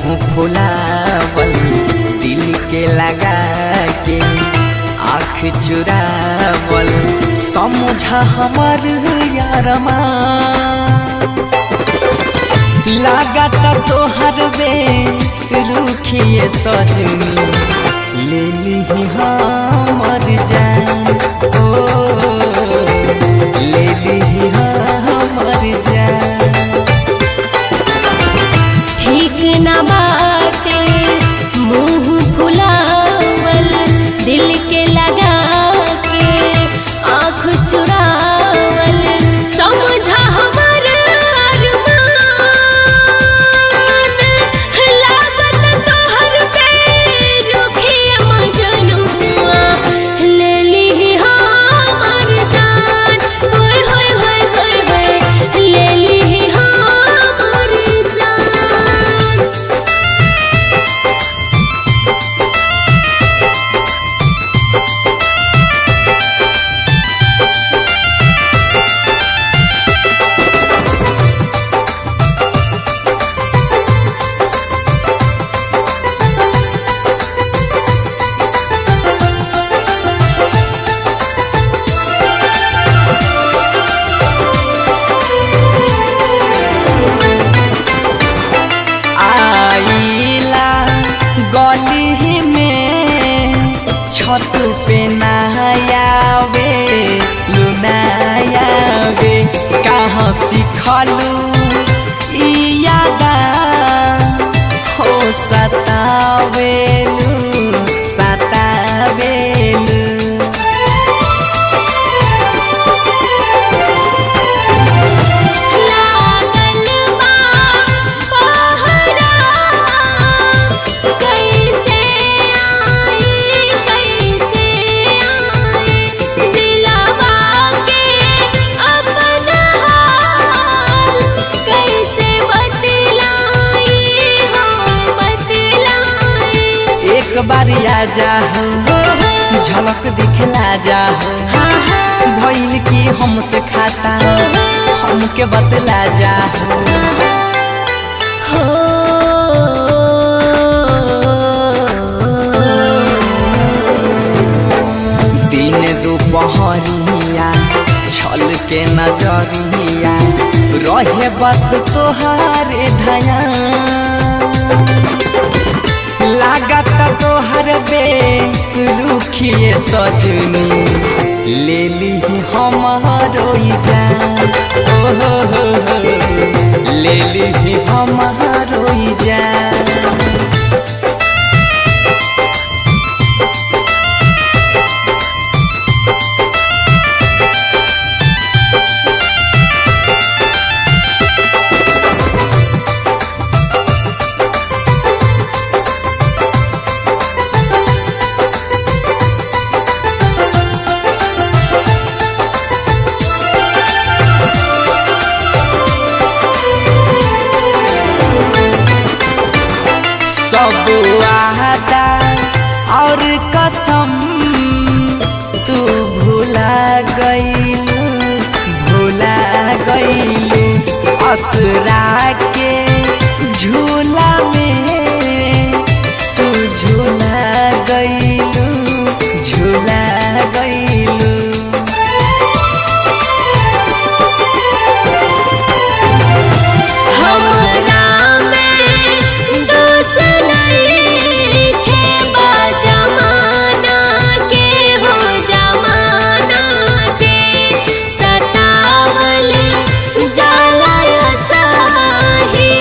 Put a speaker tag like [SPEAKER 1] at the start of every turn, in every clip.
[SPEAKER 1] मुँह फुलावल दिल के लगा के आँख चुरावल समझा हमर यारमा। लागत तोहर बे रुखिए सजनी ले ली हमर जान, ओ ले ली हमर जान।
[SPEAKER 2] ठीक न बाटे मुँह फुलावल दिल के लगा के आँख चुरावल समझा हमर अरमान। लागत तोहर पे रुखिया मजनुआ ले ली हमर जान, ओए होए होए होए होए ले ली हमर जान।
[SPEAKER 1] आईला गली में छत पे नहायावे लुनायावे कहाँ सिखलू ई यादा हो सतावेलू सतावेलू।
[SPEAKER 2] लागल बा पहरा कैसे आई कैसे आई दिलवा के अपन हाल कैसे बतलाई हो बतलाई।
[SPEAKER 1] एक बार आ जाहो झलक दिखला जाहो भइल की हमसे खाता हमके बतला जाहो।
[SPEAKER 2] हो
[SPEAKER 1] दिन दुपहरिया छल के नजरिया रहे बस तोहारे धयान। लागत तोहर बे रुखिए सजनी ले ली हमारो ई जान, ओ हो हो हो ले ली हमारो ई जान। सब वादा और कसम तू भुला गईलू भुला गईलू असरा के झूला में तू झूला गईलू झूला गईलू।
[SPEAKER 2] हमरा में दोष नइखे बा जमाना के हो जमाना के सतावल जाला साही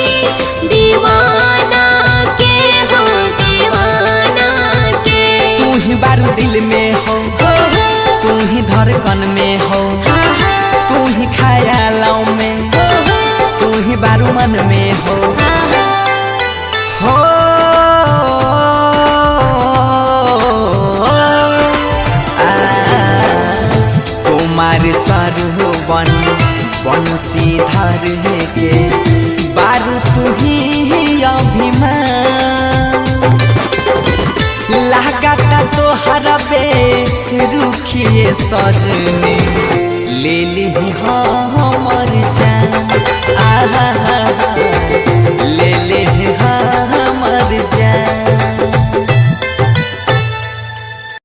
[SPEAKER 2] दीवाना के हो दीवाना के।
[SPEAKER 1] तू ही बारू दिल में हो तू ही धड़कन में हो तू ही ख्यालों में तू ही बारू मन में हो हो आ, कुमार सरवन बंसी धर के बारू तू ही अभिमान। लागता तोहर बे रुखिए सजने ले ली हम।